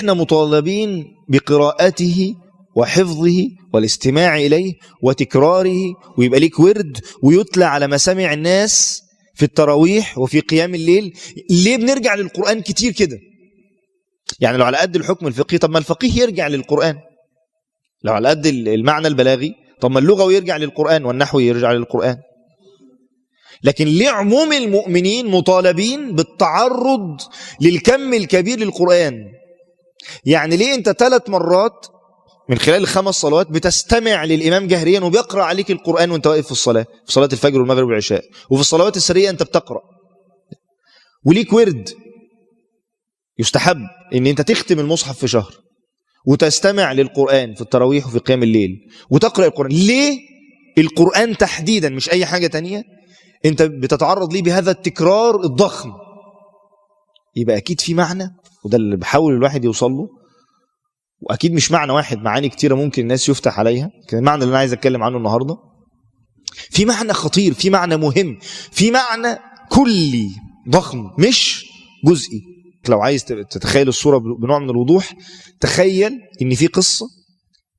احنا مطالبين بقراءته وحفظه والاستماع إليه وتكراره، ويبقى ليك ورد ويتلى على مسامع الناس في التراويح وفي قيام الليل؟ ليه بنرجع للقرآن كتير كده؟ يعني لو على قد الحكم الفقهي، طب ما الفقيه يرجع للقرآن. لو على قد المعنى البلاغي، طب ما اللغوي يرجع للقرآن والنحوي يرجع للقرآن. لكن ليه عموم المؤمنين مطالبين بالتعرض للكم الكبير للقرآن؟ يعني ليه انت 3 مرات من خلال ال5 صلوات بتستمع للإمام جهريا وبيقرأ عليك القرآن وانت واقف في الصلاة، في صلاة الفجر والمغرب والعشاء، وفي الصلوات السرية انت بتقرأ، وليك ورد يستحب ان انت تختم المصحف في شهر وتستمع للقرآن في التراويح وفي قيام الليل وتقرأ القرآن. ليه القرآن تحديدا مش أي حاجة تانية انت بتتعرض ليه بهذا التكرار الضخم؟ يبقى أكيد في معنى، وده اللي بحاول الواحد يوصل له، وأكيد مش معنى واحد، معاني كتيرة ممكن الناس يفتح عليها. لكن المعنى اللي أنا عايز أتكلم عنه النهاردة في معنى خطير، في معنى مهم، في معنى كلي ضخم مش جزئي. لو عايز تتخيل الصورة بنوع من الوضوح، تخيل إن في قصة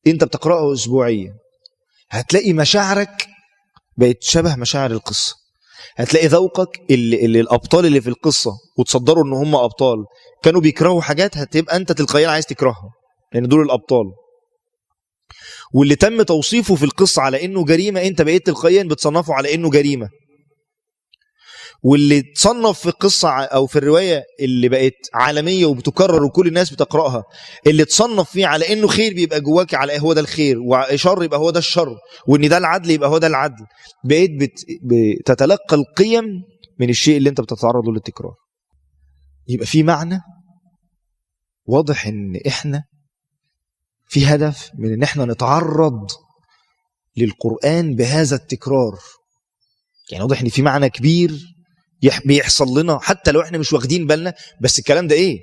أنت بتقرأها أسبوعيا، هتلاقي مشاعرك بقت شبه مشاعر القصة، هتلاقي ذوقك اللي الأبطال اللي في القصة وتصدروا إن هم أبطال كانوا بيكرهوا حاجات، هتبقى أنت تلقائيا عايز تكرهها لأن دول الأبطال. واللي تم توصيفه في القصة على إنه جريمة، أنت بقيت تلقائيا بتصنفه على إنه جريمة. واللي تصنف في القصة أو في الرواية اللي بقت عالمية وبتكرر وكل الناس بتقرأها، اللي تصنف فيه على إنه خير بيبقى جواك على هو ده الخير، وشر يبقى هو ده الشر، وإن ده العدل يبقى هو ده العدل. بقيت بتتلقى القيم من الشيء اللي أنت بتتعرض له للتكرار. يبقى في معنى واضح إن إحنا في هدف من إن إحنا نتعرض للقرآن بهذا التكرار. يعني واضح إن في معنى كبير بيحصل لنا حتى لو احنا مش واخدين بالنا. بس الكلام ده ايه؟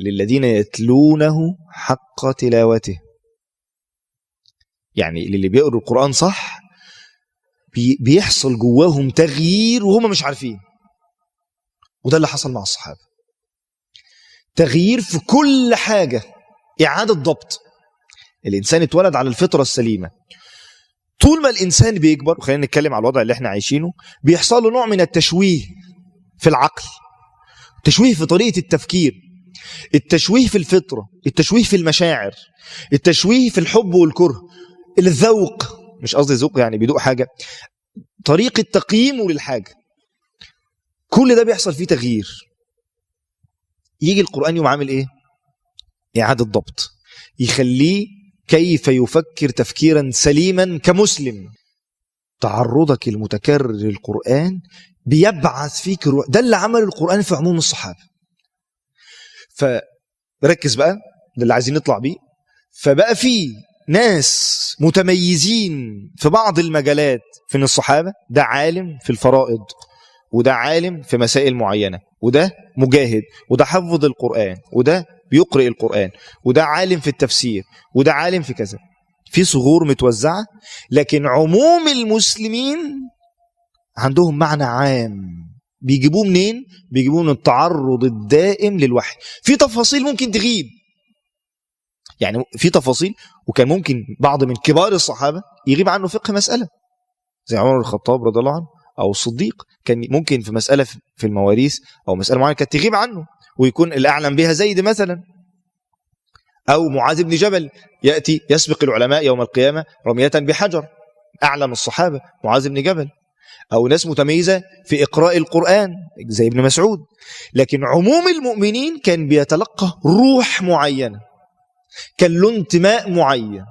للذين يتلونه حق تلاوته. يعني للي بيقروا القرآن صح بيحصل جواهم تغيير وهم مش عارفين. وده اللي حصل مع الصحابة، تغيير في كل حاجة، إعادة ضبط. الإنسان اتولد على الفطرة السليمة. طول ما الإنسان بيكبر، وخلينا نتكلم على الوضع اللي احنا عايشينه، بيحصل له نوع من التشويه في العقل، تشويه في طريقة التفكير، التشويه في الفطرة، التشويه في المشاعر، التشويه في الحب والكره، الذوق، مش قصدي ذوق يعني بيدوق حاجة، طريقة تقييمه للحاجة، كل ده بيحصل فيه تغيير. يجي القرآن يوم عامل ايه؟ إعادة ضبط، يخليه كيف يفكر تفكيرا سليما كمسلم. تعرضك المتكرر للقرآن بيبعث فيك الروح. ده اللي عمل القرآن في عموم الصحابة. فركز بقى، ده اللي عايزين نطلع بيه. فبقى في ناس متميزين في بعض المجالات في الصحابة، ده عالم في الفرائض، وده عالم في مسائل معينة، وده مجاهد، وده حفظ القرآن، وده بيقرأ القرآن، وده عالم في التفسير، وده عالم في كذا. في صغور متوزعة، لكن عموم المسلمين عندهم معنى عام بيجيبوه منين؟ بيجيبوه من التعرض الدائم للوحي. في تفاصيل ممكن تغيب، يعني في تفاصيل، وكان ممكن بعض من كبار الصحابة يغيب عنه فقه مسألة، زي عمر بن الخطاب رضي الله عنه أو الصديق، كان ممكن في مسألة في المواريث أو مسألة معينة كانت تغيب عنه ويكون الأعلم بها زيد مثلا، أو معاذ بن جبل يأتي يسبق العلماء يوم القيامة رمية بحجر، أعلم الصحابة معاذ بن جبل، أو ناس متميزة في إقراء القرآن زي ابن مسعود. لكن عموم المؤمنين كان بيتلقى روح معينة، كان له انتماء معين.